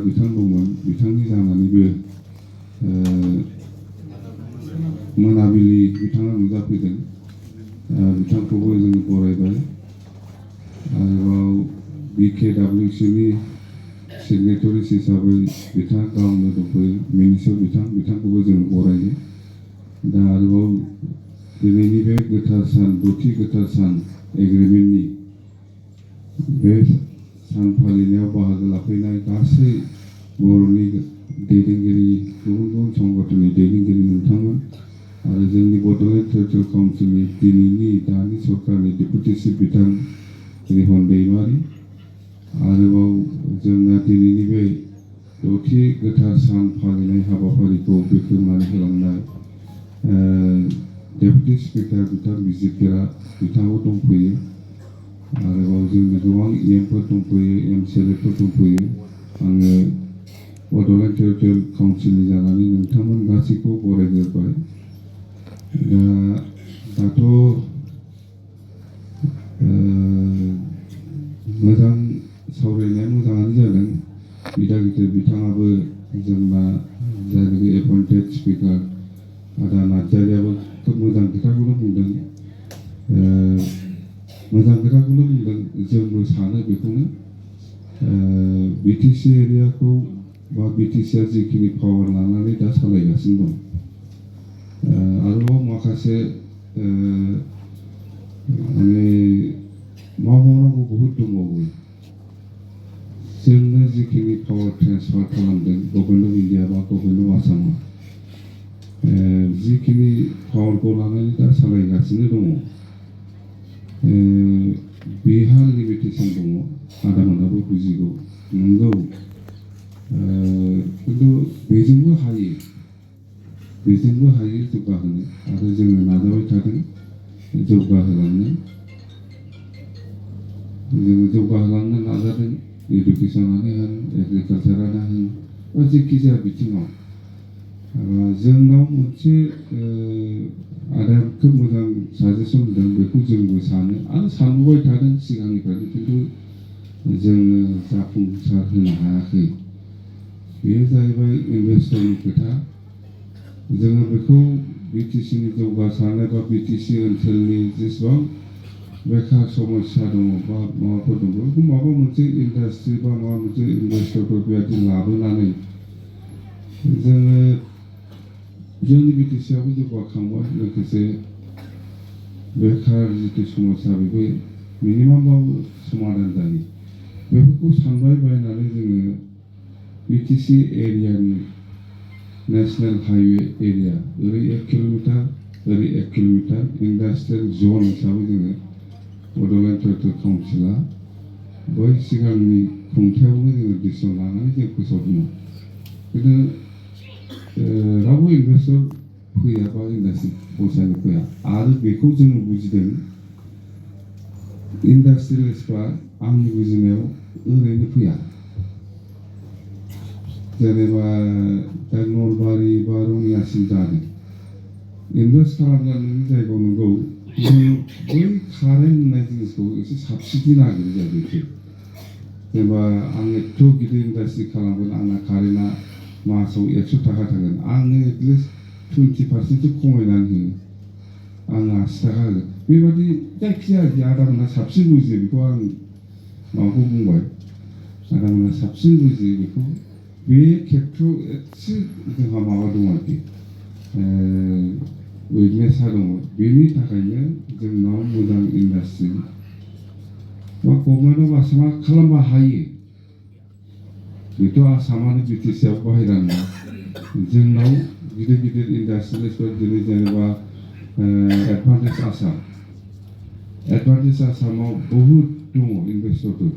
बिथां दंमोन बिथांनि जानानैबो मोनाबिलि बिथाङा नुजाफैदों बिथांखौबो जों बरायबाय आरोबाव BKWCनि सिगनेटरिस हिसाबै बिथाङा गावनो दंफैयो मिनिसर बिथांखौबो जों बरायो दा आरोबाव दिनैनि बे गोथार सान दथि गोथार सान एग्रिमेन्टनि बे सान फालिनायाव बाहागो लाफैनाय गासै बर'नि दैदेनगिरि गुबुन गुबुन संगठननि दैदेनगिरि नोंथांमोन आरो जोंनि बड'लेण्ड टेरिटरियेल काउन्सिलनि दिनैनि दानि सरकारनि डेपुटि चिफ बिथां रिहन दैमारि आरोबाव जोंना दिनैनि बे दथि गोथार सान फालिनाय हाबाफारिखौ बेखेवनानै होलांनाय डेपुटि स्पिकार बिथां बिजिरगिरा बिथाङाबो दंफैयो आरोबाव जोंनि गोबां EMफोर दंफैयो MCLAफोर दंफैयो आङो बड'लेण्ड टेरिटरियेल काउन्सिलनि जानानै नोंथांमोन गासैखौ बरायग्रोबाय दाथ' मोजां सावरायनाया मोजाङानो जादों बिदा गिदिर बिथाङाबो जोंना जायनाखि एपइन्टेड स्पिकार आदा नार्जारियाबो खोब मोजां खोथाखौनो बुंदों जोंबो सानो बेखौनो BTC एरियाखौ बा BTCआ जिखिनि पावार लानानै दा सालायगासिनो दं आरोबाव माखासे माने मावबावनांगौ बहुद दंबावो जोंनो जिखिनि पावार ट्रेन्सफार खालामदों गभर्नमेन्ट अफ इन्डिया बा गभर्नमेन्ट अफ आसामा जिखिनि पावारखौ लानानै दा सालायगासिनो दङ बेहा लिमिटेसन दङ आदामोनाबो बुजिगौ नंगौ खिन्थु बेजोंबो हायो जौगाहोनो आरो जोङो नाजाबाय थादों जौगाहोलांनो नाजादों इडुकेसनानो होन एग्रिकालचारानो होन बा जेखि जाया बिथिङाव जोंनाव मोनसे आदाया खोब मोजां साजेसन होदों बेखौ जोंबो सानो आरो सानबोबाय थादों सिगांनिफ्रायनो खिन्थु जोङो जाफुंसार होनो हायाखै बेयो जाहैबाय इनभेस्टरनि खोथा जोङो बेखौ BTCनि जौगासारनाय बा BTC ओनसोलनि जेसेबां बेखार समस्या दङ बा माबाफोर दङ बेखौ माबा मोनसे इन्डास्ट्रि बा माबा मोनसे इनभेस्टरफोर बेबायदि लाबोनानै जोङो जोंनि BTCआबो जौगाखांबाय लोगोसे बेखार जिथु समस्या बेबो मिनिमामबाबो समाधान जायो बेफोरखौ सानबाय बायनानै जोङो BTC एरियानि नेशनेल हाइवे एरिया ओरै 1 किल'मिटार ओरै 1 किल'मिटार इन्डास्ट्रियेल जन हिसाबै जोङो बड'लेण्ड टेरिटरियेल काउन्सिला बै सिगांनि खुंथायावनो जोङो डिसिसन लानानै जों फोसावदोंमोन खिन्थु रावबो इनभेस्टर फैया बा इन्डास्ट्रि बसायनो फैया आरो बेखौ जोङो बुजिदों इन्डास्ट्रियेलिस्टफ्रा आंनि बुजिनायाव ओरैनो फैया जेनेबा दा नलबारि बा रङियासिम जादों इनभेस्ट खालामग्रा नोंनि जायगायाव नंगौ बै कारेन्ट होननाय जिनिसखौ एसे साबसिडि नागिरो जाहैबाय जेनेबा आं एथ' गिदिर इन्डास्ट्रि खालामगोन आंना कारेन्टआ मासाव 100 थाखा थागोन आंनो एटलिस्ट 20% खमायनानै होयो आं 80 थाखा होगोन बेबादि जायखिजाया आदामोनहा साबसिन बुजियो बेखौ आं माबाखौ बुंबाय आदामोनहा साबसिन बुजियो बेखौ बे खेत्रआव एसे जोंहा माबा दं आरोखि उइकनेसा दङ बेनि थाखायनो जोंनाव मोजां इन्डास्ट्रि बा गभर्नमेन्ट अफ आसामा खालामनो हायो बेथ' आसामानो BTCआव बाहेरा नङा जोंनाव गिदिर गिदिर इन्डास्ट्रियेलिस्टफोर दिनै जेनेबा एडभान्टेज आसामाव बहुद दङ इन्भेस्टरफोर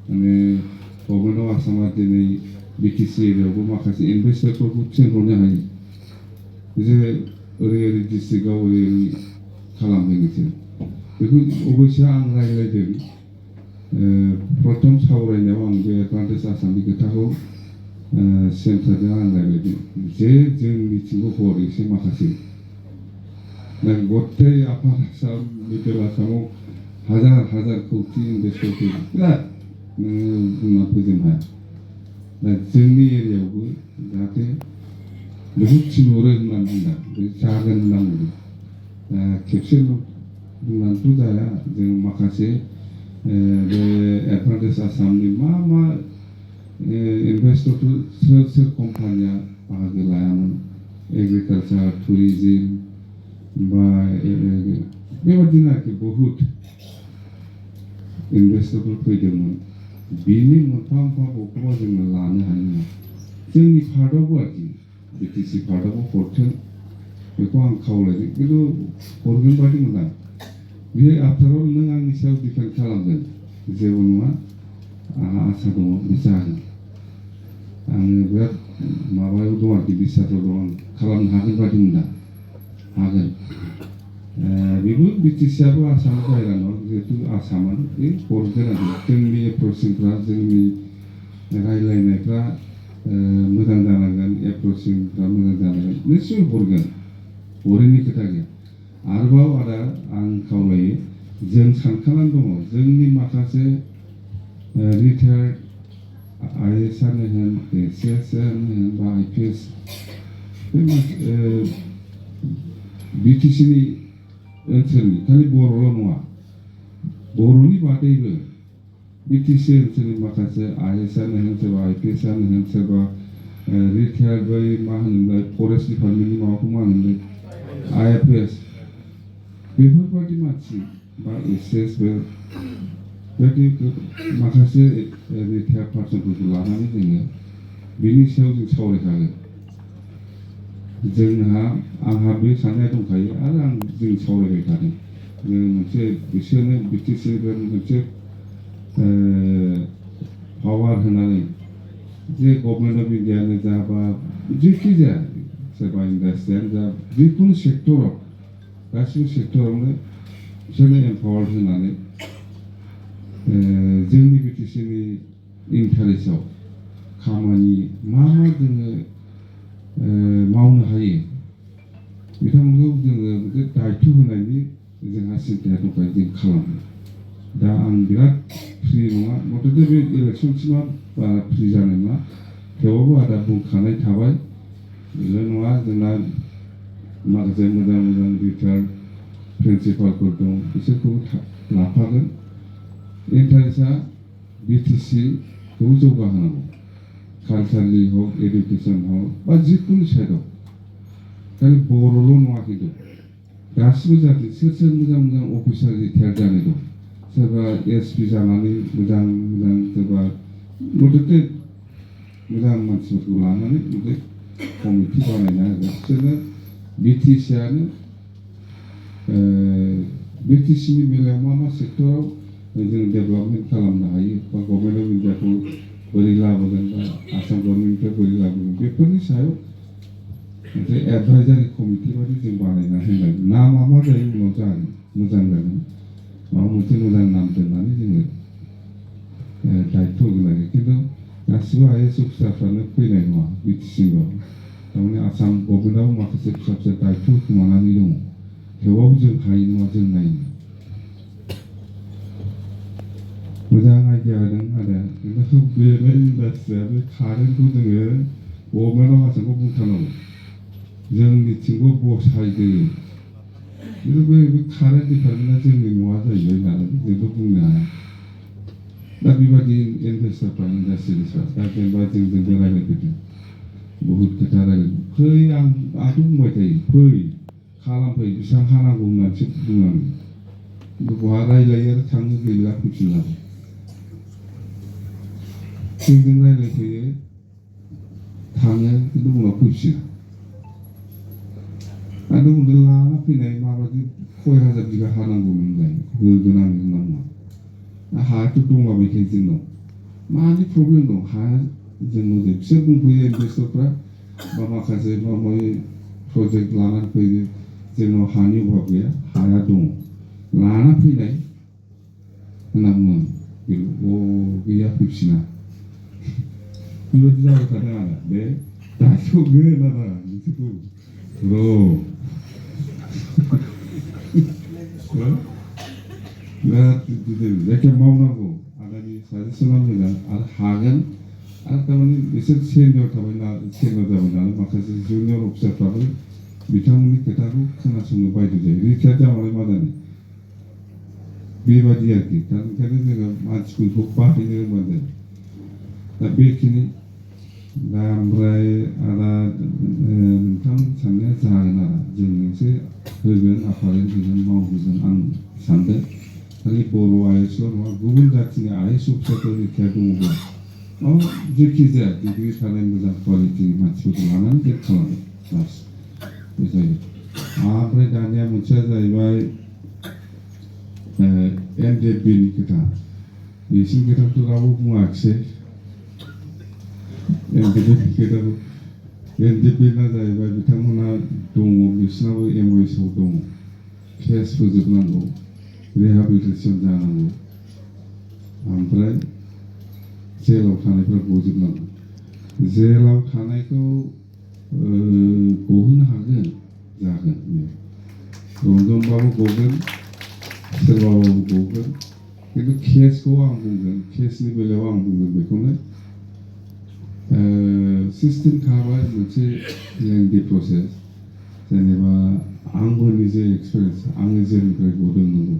माने गभर्नमेन्ट अफ आसामा दिनै BTC एरियायावबो माखासे इन्भेस्टरफोरखौ थिनहरनो हायो जे ओरै डिस्ट्रिक्टआव ओरै खालामहैनोसै बेखौ अबयस्से आं रायज्लायदों प्रथम सावरायनायाव आं बे एडभान्टेज आसामनि खोथाखौ सेन्टारजों आं रायज्लायदों जे जोंनिथिंबो हर एसे माखासे गथाय आफार आसाम मिडल आसामाव हाजार हाजार कौटि इन्भेस्टरफोर बिराद नोङो बुंना फोजोबनो हाया दा जोंनि एरियायावबो जाहाथे बहुद थिनहरो होननानै बुंदों जागोन होनना बुंदों दा खेबसेल' बुंनानैथ' जाया जों माखासे बे एडभान्टेज आसामनि मा इनभेस्टरफोर सोर कम्पानिया बाहागो लायामोन एग्रिकालचार टुरिजिम बा बेबादिनो आरोखि बहुद इनभेस्टरफोर फैदोंमोन बिनि मोनफा मोनफा बखौबा जोङो लानो हानाय नङा जोंनि पार्टआवबो आरोखि बिटिसि पार्टआवबो हरथों बेखौ आं खावलायदों खिन्थु हरगोन बादि मोना बेयो आफ्टारअल नों आंनि सायाव डिपेन्ड खालामगोन जेबो नङा आंहा आसा दङ बे जागोन आङो बिराद माबायाव दं आरोखि बिसासाव दं आं खालामनो हागोन बादि मोना हागोन बेबो बिटिसिआबो आसाम बाहेरा नङा जिहेतु आसामानो बे हरगोन आरो जोंनि एप्रचिंफ्रा जोंनि रायलायनायफ्रा मोजां जानांगोन एप्रचिंफ्रा मोजां जानांगोन निश्चय हरगोन हरैनि खोथा गैया आरोबाव आदा आं खावलायो जों सानखानानै दङ जोंनि माखासे रिटायार्ड आइएएस आनो होन एसिएस आनो होन बा आइपिएस बे बिटिसिनि ओनसोलनि खालि बर'ल' नङा बर'नि बादैबो बिटिसि ओनसोलनि माखासे आइएएस आनो होन सोरबा आइपिएस आनो होन सोरबा रिटायार्ड बै मा होनोमोनलाय फरेस्ट डिपार्टमेन्टनि माबाखौ मा होनोमोनलाय आइएफएस बेफोरबादि मानसि बा एसएस बेबायदि माखासे रिटायार्ड पार्सनफोरखौ लानानै जोङो बेनि सायाव जों सावरायखागोन जोंहा आंहा बे साननाया दंखायो आरो जों सावरायबाय थादों जों मोनसे बिसोरनो बिटिसिनिफ्राय मोनसे पावार होनानै जे गभर्नमेन्ट अफ इन्डियानो जा बा जेखि जाया सोरबा इन्डास्ट्रियानो जा जिखुनु सेक्टराव गासिबो सेक्टरावनो बिसोरनो एम्पावार्ड होनानै जोंनि बिटिसिनि इन्टारेस्टआव खामानि मा जोङो मावनो हायो बिथांमोनखौ जोङो मोनसे दायित्व होनायनि जोंहा सिन्ताया दंखायो जों खालामो दा आं बिराद फ्रि नङा मथथे बे इलेक्सनसिमा बारा फ्रि जानाय नङा थेवबाबो आदा बुंखानाय थाबाय बेल' नङा जोंना माखासे मोजां रिटायार्ड प्रिन्सिपालफोर दं बिसोरखौबो लाफागोन इन्टारेस्टआ बिटिसिखौ जौगाहोनांगौ कालचारलि हक एडुकेसन हक बा जिखुनु साइडआव खालि बर'ल' नङा खिन्थु गासिबो जाति सोर मोजां अफिसार रिटायार्ड जानाय दं सोरबा एसपि जानानै मोजां सोरबा मथथे मोजां मानसिफोरखौ लानानै मोनसे कमिटि बानायना होगोन बिसोरनो बिटिसिआनो बिटिसिनि बेलायाव मा सेक्टराव जों डेभेलपमेन्ट खालामनो हायो बा गभर्नमेन्ट अफ इन्डियाखौ बोरै लाबोगोन बा आसाम गभर्नमेन्टनिफ्राय बोरै लाबोगोन बेफोरनि सायाव मोनसे एडभाइजारि कमिटि बादि जों बानायना होनाय नामा मा जायो उनाव जागोन मोजां जागोन माबा मोनसे मोजां नाम दोननानै जोङो दायित्व होगोन आरो खिन्थु गासिबो आइएएस अफिसारफ्रानो फैनाय नङा बिटिसिआव थारमाने आसाम गभर्नमेन्टआव माखासे फिसा दायित्व खोमानानै दङ थेवबाबो जों हायो नङा जों नायनो मोजां आइडिया होदों आदा खिन्थु बे इन्डास्ट्रिया बे कारेन्टखौ जोङो गभर्नमेन्टआव आसामखौ बुंथारनांगौ जोंनिथिंबो बसायदो खिन्थु बे कारेन्ट डिपार्टमेन्टआ जोंनि नङा जाहैबाय नालाय जोंबो बुंनो हाया दा बेबादि इनभेस्टरफ्रा इन्डास्ट्रिफ्रा दा जेनेबा जोंजोंबो रायज्लायफैदों बहुद खोथा रायज्लायदों फै आंथ' बुंबाय थायो फै खालामफै बेसेबां हानांगौ होननानैसो बुङो आङो बहा रायज्लायो आरो थांनो गैला फैफिनला जोंजों रायज्लायफैयो थाङो खिन्थु उनाव फैफिना आरो उनाव लाना फैनाय माबायदि 6,000 बिगा हानांगौ होनलाय होगोन आं होनना बुङा हायाथ' दंलाबायखायो जोंनाव मानि प्रब्लेम दं हाया जोंनाव जायो बिसोर बुंफैयो इनभेस्टरफ्रा बा माखासे माबा प्रजेक्ट लानानै फैयो जोंनाव हानि अभाब गैया हाया दङ लाना फैनाय होनना बुङो गैया फैफिना बेबायदि जाबाय थादों आरो बे दास'गोन आरो बिसोरखौ बिराद जायखिया मावनांगौ आदानि साजेसना मोजां आरो हागोन थारमाने बिसोर सेनियर जाबाय नालाय माखासे जुनियर अफिसारफ्राबो बिथांमोननि खोथाखौ खोनासंनो बायद' जायो रिटायार जाबालाय मा जानो बेबादि आरोखि दा ओंखायनो जोङो मानसिफोरखौ बाहायनो रोंबानो जायो दा बेखिनि दा ओमफ्राय आदा नोंथां साननाया जागोन आरो जों एसे होगोन आफादजों होगोन मावहोगोन आं सानदों खालि बर' आइएसल' नङा गुबुन जाथिनि आइएस अफिसारफोर रिटायार दङब्ला जेखि जाया डिग्रि थानाय मोजां कुवालिटिनि मानसिफोरखौ लानानै गेट खालामो बास बे जायो ओमफ्राय दानिया मोनसेया जाहैबाय एनडिएफबिनि खोथा बिसिनि खोथाखौथ' रावबो बुङाखिसै एनडिएफबिनि खोथाखौ एनडिएफबिना जाहैबाय बिथांमोनहा दङ बिसोरनाबो एमओएसआव दङ केस फोजोबनांगौ रिहेबिलिटेसन जानांगौ ओमफ्राय जेलाव थानायफ्रा गजोबनांगौ जेलाव थानायखौ गहोनो हागोन जागोन रन्जनबाबो गगोन सोरबाबाबो गगोन खिन्थु केसखौ आं बुंगोन केसनि बेलायाव आं बुंगोन बेखौनो सिस्टेम थाबाय मोनसे लेंथि प्रसेस जेनेबा आंबो निजे एक्सपिरियेन्स आङो जेलनिफ्राय गदों नंगौ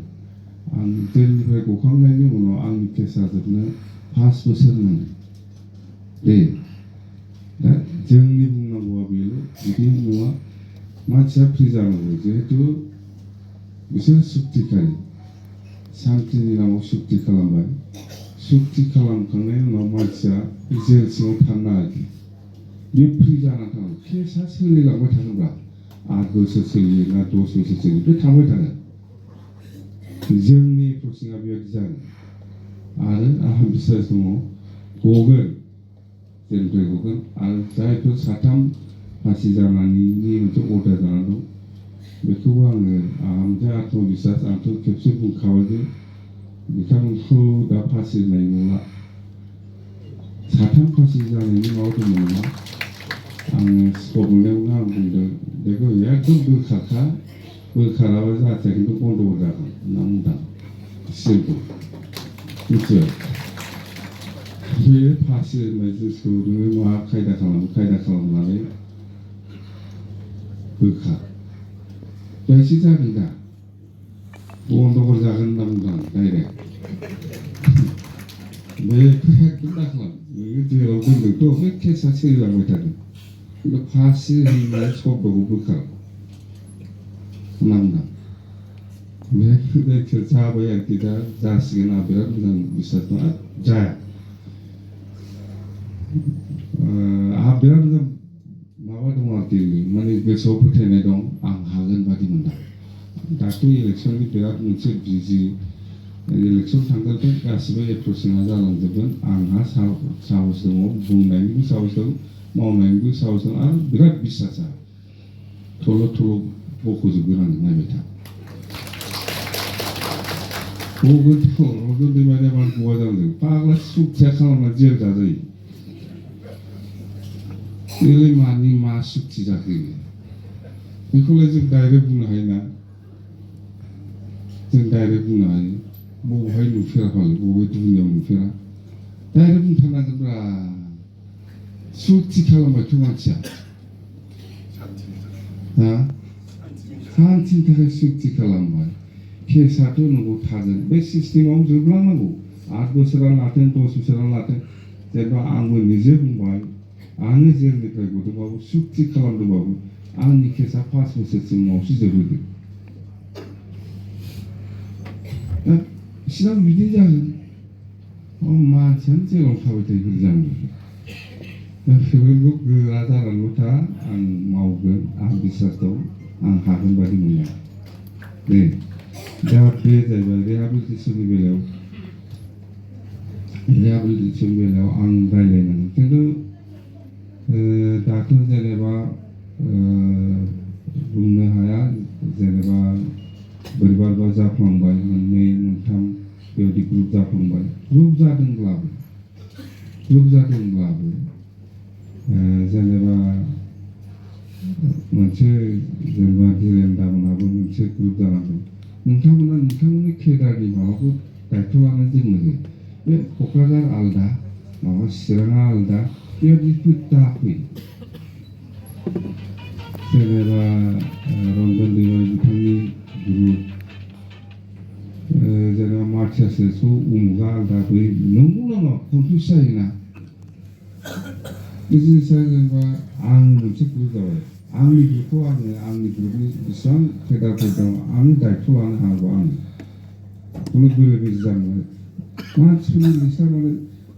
आं जेलनिफ्राय गखांनायनि उनाव आंनि केसा जोबनो 5 बोसोर नाङो दे दा जोंनि बुंनांगौआ बेल' बिदि नङा मानसिया फ्रि जानांगौ जिहेतु बिसोर सुक्तिखारि सान्तिनि नामाव सुक्ति खालामबाय सुक्ति खालामखांनायनि उनाव मानसिया जेल सिङाव थानो नागिरो बे फ्रि जाना थानांगौ केसा सोलिलांबाय थागोनब्ला 8 बोसोर सोलियो ना 10 बोसोर सोलियो बे थांबाय थागोन जोंनि प्रसिङा बेबायदि जागोन आरो आंहा बिसास दङ गगोन जेलनिफ्राय गगोन आरो जायफोर 3 फासि जानायनि मोनसे अर्डार जानानै दं बेखौबो आङो मोनसे आत्मबिसास आंथ' खेबसे बुंखाबाय जे बिथांमोनखौ दा फासि होनाय नंला 3 फासि जानायनि माबा दंमोन नामा आङो स्कप मोननायावनो आं बुंदों बेखौ एकदम बोखाराबा जाहाथे खिन्थु बन्द'बो जागोन होनना बुंदों सिम्पोल मिथिबाय बे फासि होननाय जिनिसखौ नोङो मा खायदा खालामनानै बोखार बेसे जागोन दा बन्द'बो जागोन होनना बुंदों आं डाइरेक्ट बेखौ एकदम दा खालाम नोङो जेराव दोनदोंथ' बे केसा सोलिलांबाय थागोन खिन्थु फासि होननाय शब्दखौ बोखार होनना बुंदों बे जायखिया जाबाय आरोखि दा जासिगोन आं बिराद मोजां बिसास दं जाया आंहा बिराद मोजां माबा दं आरोखि माने गोसोआव फोथायनाय दं आं हागोन बादि मोनदों दाथ' इलेक्सननि बिराद मोनसे बिजि इलेक्सन थांगोनथ' गासिबो एप्रसिङा जालांजोबगोन आंहा साहस दङ बुंनायनिबो साहस दं मावनायनिबो साहस दं आरो बिराद बिसासा थल' बख'जोबगोन आं नायबाय था बगोनथ' रन्जन दैमारिया मानो बहा जानांगौ फाग्ला सुखथिया खालामना जेल जाजायो बेलाय मानि मा सुक्ति जाखो बेखौलाय जों डाइरेक्ट बुंनो हायोना जों डाइरेक्ट बुंनो हायो बबेहाय नुफेरा फालाय बबे दुनियाव नुफेरा डाइरेक्ट बुंथारनांगोनब्रा सुक्ति खालामबायथ' मानसिया सान्तिनि थाखाय सुक्ति खालामबाय केसाथ' नंगौ थागोन बे सिस्टेमाव जोबलांनांगौ 8 बोसोरा लाथों 10 बोसोरा लाथों जेनेबा आंबो निजे बुंबाय आङो जेलनिफ्राय गदोंबाबो सुक्ति खालामदोंबाबो आंनि केसा 5 बोसोरसिम उनावसो जोबहैगोन दा सिगां बिदि जागोन मानसियानो जेराव थाबाय थायो बिदि जागोन दा बेफोरखौ गोरा जानानैल' था आं मावगोन आं बिसास दं आं हागोन बादि मोनो दे दा बे जाहैबाय रिहेबिलिटेसननि बेलायाव आं रायज्लायनांगोन खिन्थु दाथ' जेनेबा बुंनो हाया जेनेबा बोरैबा जाफ्लांबाय 2, 3 बेबायदि ग्रुप जाफ्लांबाय ग्रुप जादोंब्लाबो जेनेबा मोनसे जेनेबा धीरेन्द्र मोनहाबो मोनसे ग्रुप जानांगौ नोंथांमोननि केडारनि माबाखौ दायथ' लानानै दोननो बे क'क्राझार आलदा माबा चिराङा आलादा बेबायदि दाफै जेनेबा रन्जन दैमारि बिथांनि ग्रुप जेनेबा मार्टियासो उमुगा आलादा बै नंगौ नामा कनफिउस जायोना बे जिनिसा जेनेबा आं मोनसे ग्रुप जाबाय आंनि ग्रुपखौ आंनि ग्रुपनि बेसेबां केडारफोर दं आंनो दायथ' लानो हागौ आङो खुनु बेले बेजे जानो मानसिफोरनि लिस्टआ माने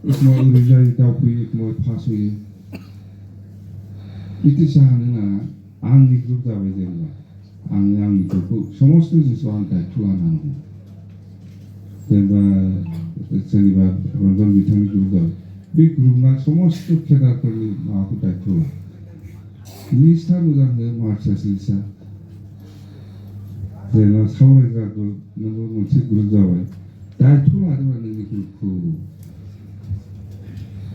एखमबा ओरै जायो दावफैयो एखमबा पास होयो बिदि जानो नाङा आंनि ग्रुप जाबाय जेनेबा आंनि ग्रुपखौ समस्त जिनिसखौ आं दायथ' लानो हागौ जेनेबा सोरनिबा रन्जन बिथांनि ग्रुप जाबाय बे ग्रुपना समस्त केडारफोरनि माबाखौ दायथ' ला लिस्टआ मोजां हो मार्चास लिस्टआ जेनेबा सावरायग्रा ग्रुप नोंबो मोनसे ग्रुप जाबाय दायथ' लादोंबा नोंनि ग्रुपखौ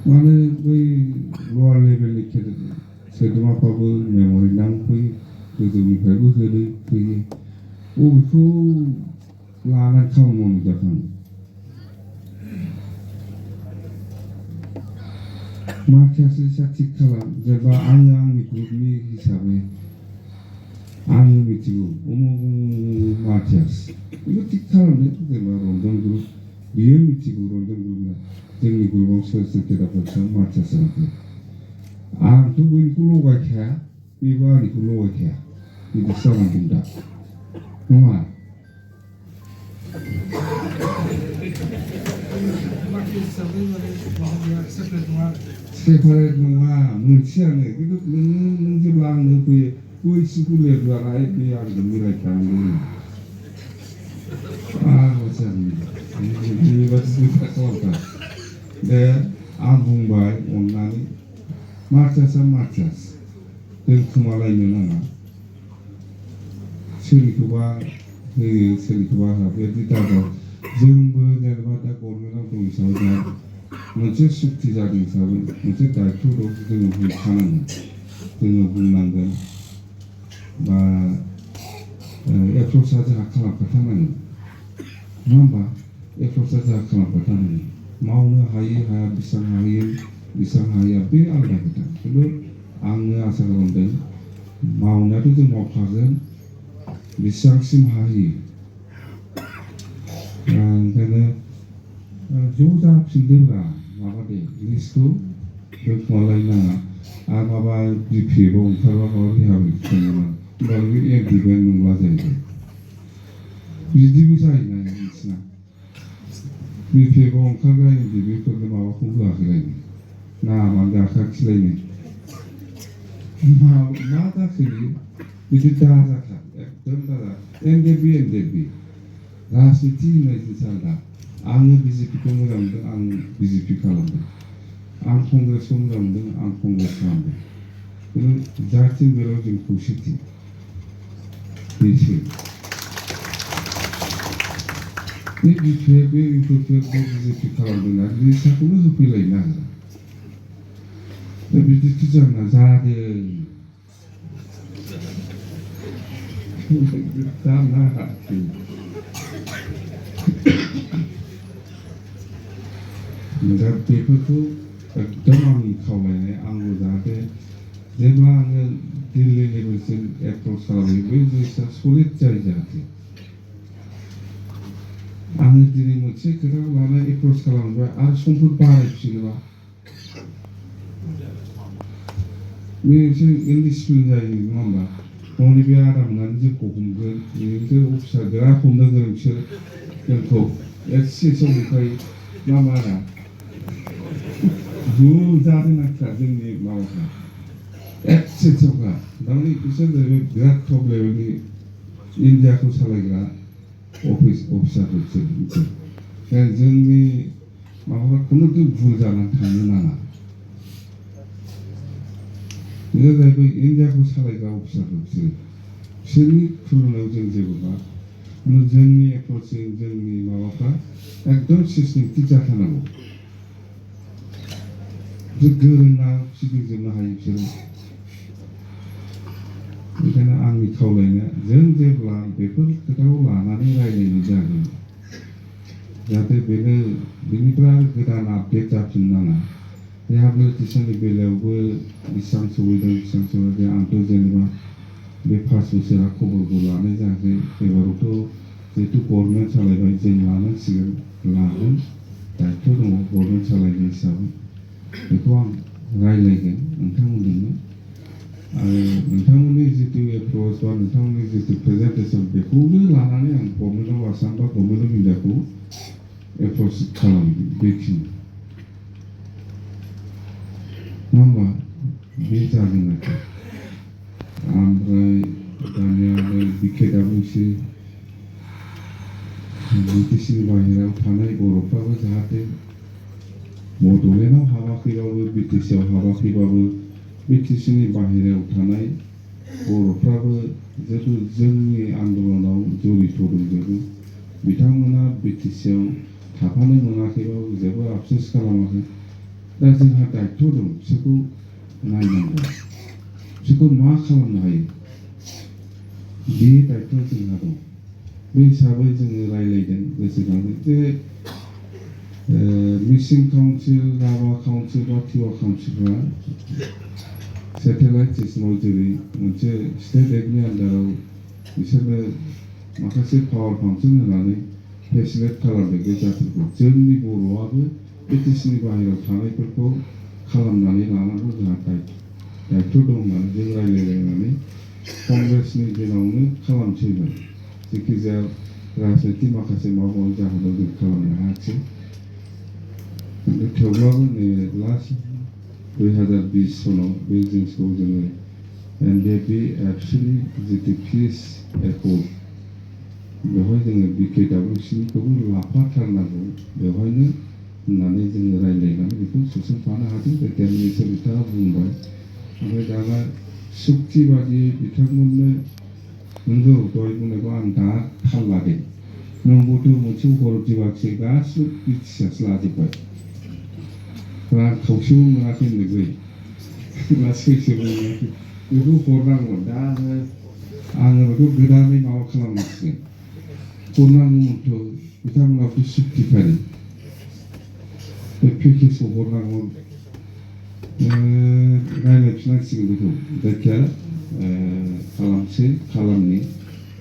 माने बै लवार लेभेलनि सोद्रोमाफ्राबो मेम'रेन्डाम फैयो गोजौनिफ्रायबो फैयो बबेखौ लानानै खामानि मावनो जाखाङो मार्चास लिस्टआ थिग खालाम जेनेबा आंनि ग्रुपनि हिसाबै आङो मिथिगौ उमुक मार्चास बेखौ थिग खालामदो जेनेबा रन्जन ग्रुप बियो मिथिगौ रन्जन ग्रुपना जोंनि ग्रुपआव सोर सोर केडारफोर मार्चास जानांगौ आंथ' बयनिखौ लगायखाया बेबो आंनिखौ लगायखाया बिदिसो जानानै दं दा नङा सेपारेट नङा मोनसेयानो खिन्थु नों जेब्ला आंनो फैयो बैसिखौ लिरजानाय बे आंजों मिलायखानांगौ खालामथार दे आं बुंबाय अननानै मार्चासआ मार्चास दोनखुमालायनो नाङा सोरनिखौबा होयो सोरनिखौबा होआ बेबायदि दाजाव जोंबो जेनेबा दा गभर्नमेन्टआव दं हिसाबै दा मोनसे सुक्ति जादों हिसाबै मोनसे दायथ' दं जोङो बुंखानांगोन जोङो बुंनांगोन बा एप्र'चआ जोंहा खालामखाथारनांगोन नङा होमबा एप्र'चआ जोंहा खालामखाथारनांगोन मावनो हायो हाया बेसेबां हायो बेसेबां हाया बे आलादा खोथा खिन्थु आङो आसा खालामदों मावनायाथ' जों मावखागोन बेसेबांसिम हायो ओंखायनो ज' जाफिनदोंब्रा माबादे लिस्टखौ दोनखुमालायनो नाङा आरो माबा बिपिएफआव ओंखारबा माबा रिहाबिलिटेसन नङा होमबा बे एमडिबेन्ट नंला जाहैबाय बिदिबो जायोना नोंसिना बिपिएफआव ओंखारग्रा एमडिबेफोरनो माबाखौ होआखैलायनो नामानो गाखाखिलायनो मा जाखो बिदि दाजाखा एकदम दाजा एनडेबि राजनिति होननाय जिनिस आलदा आङो बिजेपिखौ मोजां मोनदों आं बिजेपि खालामदों आं कंग्रेसखौ मोजां मोनदों आं कंग्रेस खालामदों खिन्थु जाथिनि बेलायाव जों खौसेथि बेसो बे बिपिएफ बे इउपिपिएफ बे बिजेपि खालामदोंना लिस्टखौनो होफैलायनो नागिरा दा बिदिथ' जोंना जादों जानो हायाखै दा बेफोरखौ एकदम आंनि खावलायनाय आंबो जाहाथे जेब्ला आङो दिल्ली लेभेलसिम एप्र'च खालामो बै जिनिसा सलिड जायो जाहाथे आङो दिनै मोनसे खोथाखौ लानानै एप्र'च खालामोबा आरो समफोर बारायफिनोबा बे मोनसे इनडिसिप्लिन जायो नङा होमबा गावनि बे आदा मोननानै जोंखौ हमगोन बिसोर अफिसार बिराद हमनो गोरों बिसोर जोंखौ एक्सिसआव मोनखायो ना मा ना ज' जादों आखिया जोंनि माबाफ्रा एक्सिसआवखा थारमाने बिसोर जाहैबाय बिराद टप लेभेलनि इन्डियाखौ सालायग्रा अफिसारफोर जोंनि माबाफ्रा खुनु भुल जानानै थांनो नाङा बेयो जाहैबाय इन्डियाखौ सालायग्रा अफिसारफोर बिसोरनि थुलुनायाव जों जेबो नङा जोंनि एप्र'चजों जोंनि माबाफ्रा एकदम सिस्टेमेटिक जाथारनांगौ गोरोंना फिदिंजोबनो हायो बिसोरो ओंखायनो आंनि खावलायनाया जों जेब्ला बेफोर खोथाखौ लानानै रायज्लायनाय जागोन जाहाथे बेनो बेनिफ्राय गोदान आपडेट जाफिननो नाङा रिहाबिलिटेसननि बेलायावबो बेसेबां सहैदों बेसेबां सहैयाखै आंथ' जेनेबा बे 5 बोसोरा खबरखौ लानाय जायाखै एबारावथ' जिहेतु गभर्नमेन्ट सालायबाय जों लानांसिगोन लागोन दायथ' दङ गभर्नमेन्ट सालायनाय हिसाबै बेखौ आं रायज्लायगोन नोंथांमोनजोंनो आरो नोंथांमोननि जितु एप्रोच बा नोंथांमोननि जितु प्रेजेन्टेसन बेखौनो लानानै आं गभर्नमेन्ट अफ आसाम बा गभर्नमेन्ट अफ इन्डियाखौ एप्रोच खालामगोन बेखिनि नङा होमबा बे जागोन आरोखि ओमफ्राय दानिया बिकेडब्लिउसि बिटिसिनि बाहेरायाव थानाय बर'फ्राबो जाहाथे बड'लेण्डआव हाबाखैबाबो बिटिसिआव हाबाखैबाबो बिटिसिनि बाहेरायाव थानाय बर'फ्राबो जिहेतु जोंनि आन्दलनाव जड़ित दंजोबो बिथांमोना बिटिसिआव थाफानो मोनाखैबाबो जेबो आफसोस खालामाखै दा जोंहा दायथ' दं बिसोरखौ नायनांगौ बिसोरखौ मा खालामनो हायो बे दायथ'आ जोंहा दं बे हिसाबै जोङो रायज्लायदों गोसोखांदों जे मिसिं काउन्सिल राभा काउन्सिल बा टिवा काउन्सिलफ्रा सेटेलाइट सिस्टेमाव जेरै मोनसे स्टेट एक्टनि आन्दाराव बिसोरनो माखासे पावार फांसन होनानै फेसिलेट खालामदों बे जातिखौ जोंनि बर'आबो बिटिसिनि बाहेरायाव थानायफोरखौ खालामनानै लानांगौ जोंहा दायथ' दं होननानै जों रायज्लायलायनानै कंग्रेसनि दिनावनो खालामसैमोन जेखिजाया राजनिति माखासे माबा माबि जाहोनाव जों खालामनो हायाखिसै खिन्थु थेवब्लाबो नै लास्ट 2020 सनाव बे जिनिसखौ जोङो एनडिएफबि एबसुनि जितु पिस एकर्ड बेवहाय जोङो बिकेडब्लिउसिनिखौबो लाफाथारनांगौ बेवहायनो होननानै जोङो रायज्लायनानै बेखौ सोसनफानो हादों देरनायसो बिथाङा बुंबाय ओमफ्राय दाना सुक्ति बादियै बिथांमोननो नंगौ दहाय बुंनायखौ आं दा थाल लादों नंगौथ' मोनसे हर दिबाखसै गासिबो बिटिसिआसो लाजोब्बाय रां खावसेबो मोनाखै होननो ना सैसोबो मोनाखै बेखौ हरनांगौमोन दा आङो बेखौ गोदानै माबा खालामनांसिगोन हरनांगौमोनथ' बिथांमोनाथ' सुक्तिखारि बे पेकेजखौ हरनांगौमोन रायज्लायफिननांसिगोन बेखौ जायखिया खालामनि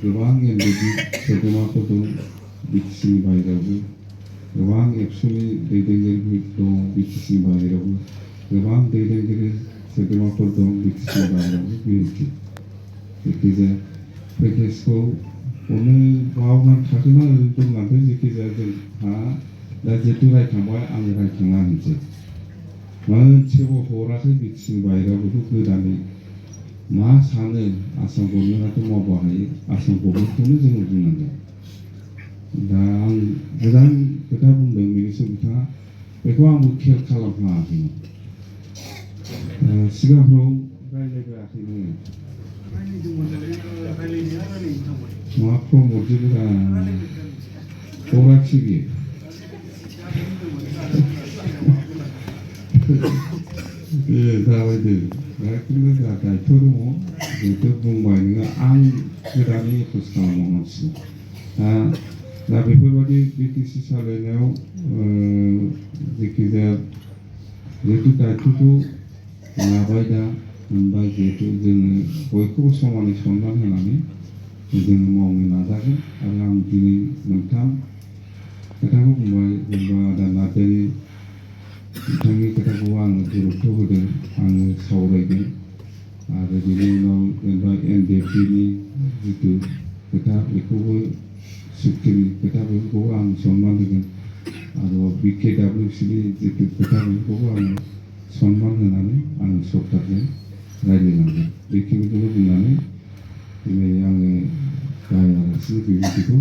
गोबां एनडिएफबि सोद्रोमाफोर दं बिटिसिनि बाहेरायावबो गोबां एबसुनि दैदेनगिरिफोर दं बिटिसिनि बाहेरायावबो गोबां दैदेनगिरि सोद्रोमाफोर दं बिटिसिनि बाहेरायावबो बिएनपि जायखिजाया पेकेजखौ हरनो बावनानै थाखोना दोनलांदों जायखिजाया जोंहा दा जिहेतु रायखांबाय आं रायखांना होनोसै मोनसेबो हराखै बिटिसिनि बाहेरायाव बेखौ गोदानै मा सानो आसाम गभर्नमेन्टआथ' मावबो हायो आसाम गभर्नमेन्टखौनो जोङो बुंनांगोन दा आं गोदान खोथा बुंदों बेनिसो बिथाङा बेखौ आंबो खेल खालामफ्लाङाखैमोन सिगांफ्राव रायज्लायबोआखैमोन मा प्रमदजोंबो हराखिसै बियो जाबायदो एखदम जोंहा दायथ' दङ जिहेतु बुंबाय नोङो आं गोदानै एप्रोच खालामनांसिगौ दा बेफोरबायदि बिटिसि सालायनायाव जायखिजाया जिहेतु दायथ'खौ लाबाय दा मोनबाय जिहेतु जोङो बयखौबो समानै सनमान होनानै जोङो मावनो नाजागोन आरो आं दिनै मोनथाम खोथाखौ बुंबाय जेनेबा आदा नार्जारि बिथांनि खोथाखौ आङो गुरुत्थ' होदों आङो सावरायगोन आरो बेनि उनाव जेनेबा एनडिएफबिनि जितु खोथा बेखौबो सुक्तिनि खोथा बेफोरखौबो आं सनमान होगोन आरो बिकेडब्लिउसिनि जितु खोथा बेफोरखौबो आङो सनमान होनानै आङो सरकारजों रायज्लायलांगोन बेखिनिखौनो बुंनानै दिनै आङो गाहाय आलासिनि बिबुंथिखौ